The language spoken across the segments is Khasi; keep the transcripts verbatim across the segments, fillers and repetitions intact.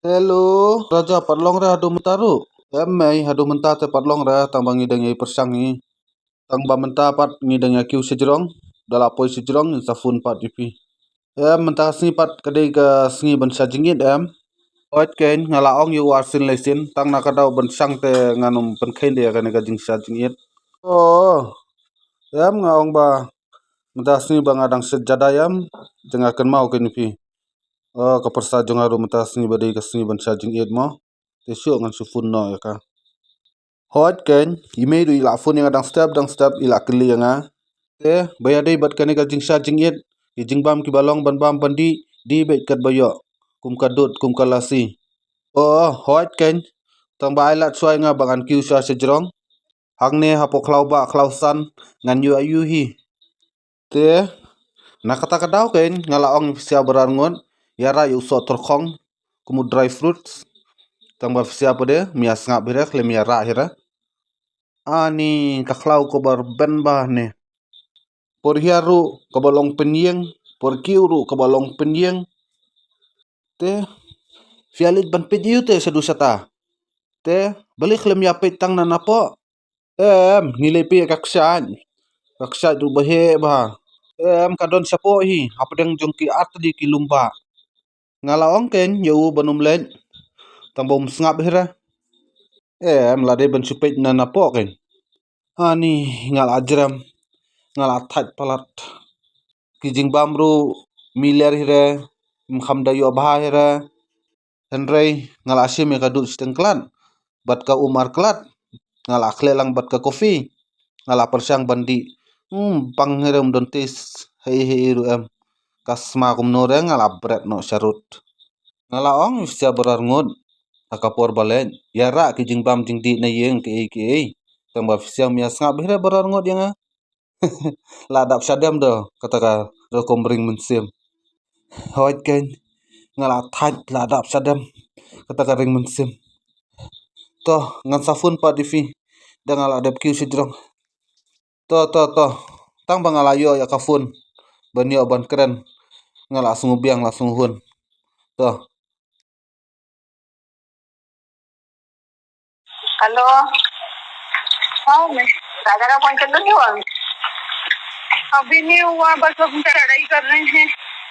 Hello, Raja, pat long re haduh mynta ruh? Em mei, haduh mynta te pat long re, tang ba ngi dang ïa pyrshang hi. Tang ba mynta pat ngi dang ïa kiew shajrong, da la poi shajrong ngin sa phone pat ïa phi. Em, mynta ka sngi pat ka dei ka sngi ban shah jingit em. Hooid keiñ, nga la ong ïa u arsien leisien, tang na ka daw ban shang te ngan ym pynkheiñ de ïa kane ka jingshah jingit. Oh, em, nga ong ba mynta ka sngi ba nga dang shet jadai em, te nga kynmaw keiñ ïa phi. Oh, ka pyrsa jong nga ruh mynta ka sngi ba dei ka sngi ban shah jingit mo. Te shuh ngan shu phone noh ïa ka. Hooid keiñ, i mei ruh i la phone ïa nga dang step dang step, i la kylli ïa nga. Te ba ïadei bad kane ka jingshah jingit, ki jingbam kiba long ban bam ban dih, dih beit katba ïoh, kum ka dud kum ka lasi. Oh, hooid keiñ, tang ba ai lad shuwa ïa nga ba ngan kiew shuwa shajrong. Hangne hapoh khlaw bah khlaw san ngan ïoh aïu hi. Te na kata ka daw keiñ nga la ong ïa phi sha baroh arngut, ïa rah ïa u soh tyrkhong kum u dry fruits. Tang ba phi sha pat de, ym ïa sngap hi re, khlem ïa rah hi re. Ani ka khlaw kaba rben bha ne. Por hiar ruh kaba long pynïeng, por kiew ruh kaba long pynïeng. Te phi ïa leit ban peit ïa u te shaduh shata. Te balei khlem ïa peit tang na napoh. Em, ngi leit peit ïa ka kshaid. Ka kshaid ruh ba heh bha. Em, ka don shapoh hi, hapdeng jong ki artylli ki lum bah. Nga la ong keiñ ïa u ban ym leit. Tang ba um sngap hi re. Em, la dei ban shu peit na napoh keiñ. Ani, nga la jrem. Nga la thait palat. Ki jingbam ruh, ym ler hi re. Ym kham da ïoh bha hi re. Hynrei nga la shim ïa ka dud shiteng klat bad ka um ar klat. Nga la khleh lang bad ka coffee. Nga la pyrshang ban dih. Hmm, pang hi re, ym don taste. Hei hei ruh em. Ka sma kumno re, nga la bret noh sharud. Nga la ong ïa phi sha baroh arngut. Ha ka por ba leit, ïa rah ki jingbam jingdih na ïing kiei kiei. Tang ba phi sha ym ïa sngap hi re baroh arngut ïa nga. La dap shadem do, kata ka rukom ring mynsiem. Hooid keiñ, nga la thait la dap shadem, kata ka ring mynsiem. To, ngan sa phone pat ïa phi, da nga la dep kiew shajrong. To, to, to, tang ba nga la ïoh ïa ka phone, ban ïoh ban kren, nga la sngew biang la sngew hun. To. हेलो। हाँ, मैं राजा का फोन कर लूँ, नहीं हुआ अभी? अभी नहीं हुआ, बस अब चढ़ाई कर रहे हैं।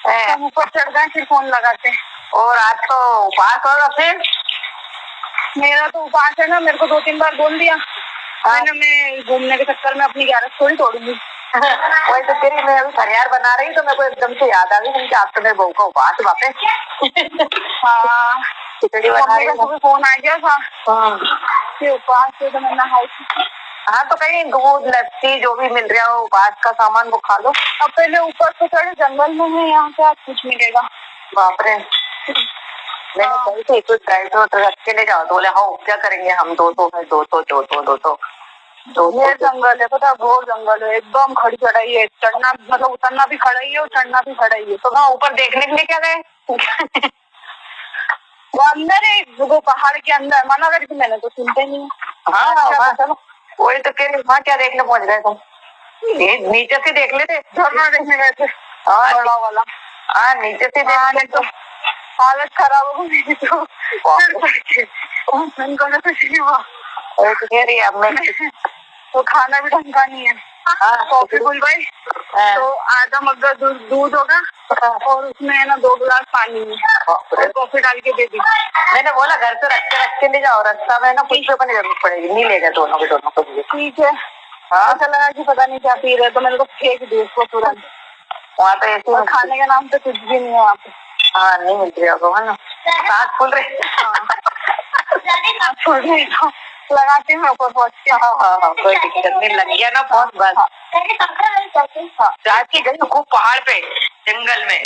हैं। हम ऊपर चढ़ जाए, फिर फोन लगाते हैं। और आज तो उपास होगा फिर? मेरा तो उपास है ना, मेरे को दो तीन बार बोल दिया। हाँ। मैंने, मैं घूमने के चक्कर में अपनी ग्यारस थोड़ी तोड़ूंगी। वही तो कह रही, मैं अभी फरियार बना रही तो मेरे को एकदम से याद आ गई, मैंने कहा, "आज तो मेरी बहू का उपास है, बाप रे।" हाँ। खिचड़ी बना मम्मी रही का हूँ। सुबह फोन आ गया था हाँ। कि उपास है, तो मैं नहाई थी। हाँ, तो कहीं दूध, लस्सी, जो भी मिल रहा हो उपास का सामान, वो खा लो। अब पहले ऊपर तो चढ़े, जंगल में है, यहाँ से आज कुछ मिलेगा। बाप रे। मैंने हाँ। कही थी, "कुछ ड्राई फ्रूट रख के ले जाओ।" तो बोले, "हाँ, क्या करेंगे हम, दो तो है, दो तो, दो तो, दो तो।" तो ये जंगल है, पता है, घोर जंगल है, एकदम खड़ी चढ़ाई है, चढ़ना, मतलब, उतरना भी खड़ा ही है और चढ़ना भी खड़ा ही है। तो वहाँ ऊपर देखने के लिए क्या गए? वो अंदर है, वो पहाड़ के अंदर, मना करी थी मैंने, तो सुनते नहीं। हाँ, अच्छा, वहाँ, तो चलो। वही तो कह रही, वहाँ क्या देखने पहुँच गए तुम? ये नीचे से देख लेते। झरना देखने गए थे, हाँ, बड़ा वाला। हाँ, नीचे से देख हाँ, लेते। नहीं तो हालत खराब हो गई तो वाह। फिर चढ़ के। उनको ना कुछ नहीं हुआ। वही तो कह रही है, अब मैं तो खाना भी ढंग का नहीं है। हाँ, कॉफी तो बुलवाई, हाँ। तो आधा मग्गा दूध, दूध होगा हाँ। और उसमें है ना दो गिलास पानी है बाप रे। और कॉफी डाल के दे दी। मैंने बोला, "घर से रख के, रख के ले जाओ, रास्ता में ना कुछ भी अपनी जरूरत पड़ेगी, नहीं ले गए दोनों के दोनों को दिए।" ठीक है। हाँ। ऐसा लगा कि पता नहीं क्या पी रहे, तो मैंने तो फेंक दी उसको तुरंत। वहाँ तो ऐसे और खाने के नाम पे कुछ भी नहीं है वहाँ पे। हाँ, नहीं मिल रही आपको, है ना? सांस फूल रही। हाँ। सांस फूल रही है, तो लगाती हूँ ऊपर पहुँच के। हाँ, हाँ, हाँ, कोई दिक्कत नहीं, लग गया ना फोन, बस। हाँ। हाँ। जाके गई खूब पहाड़ पे, जंगल में।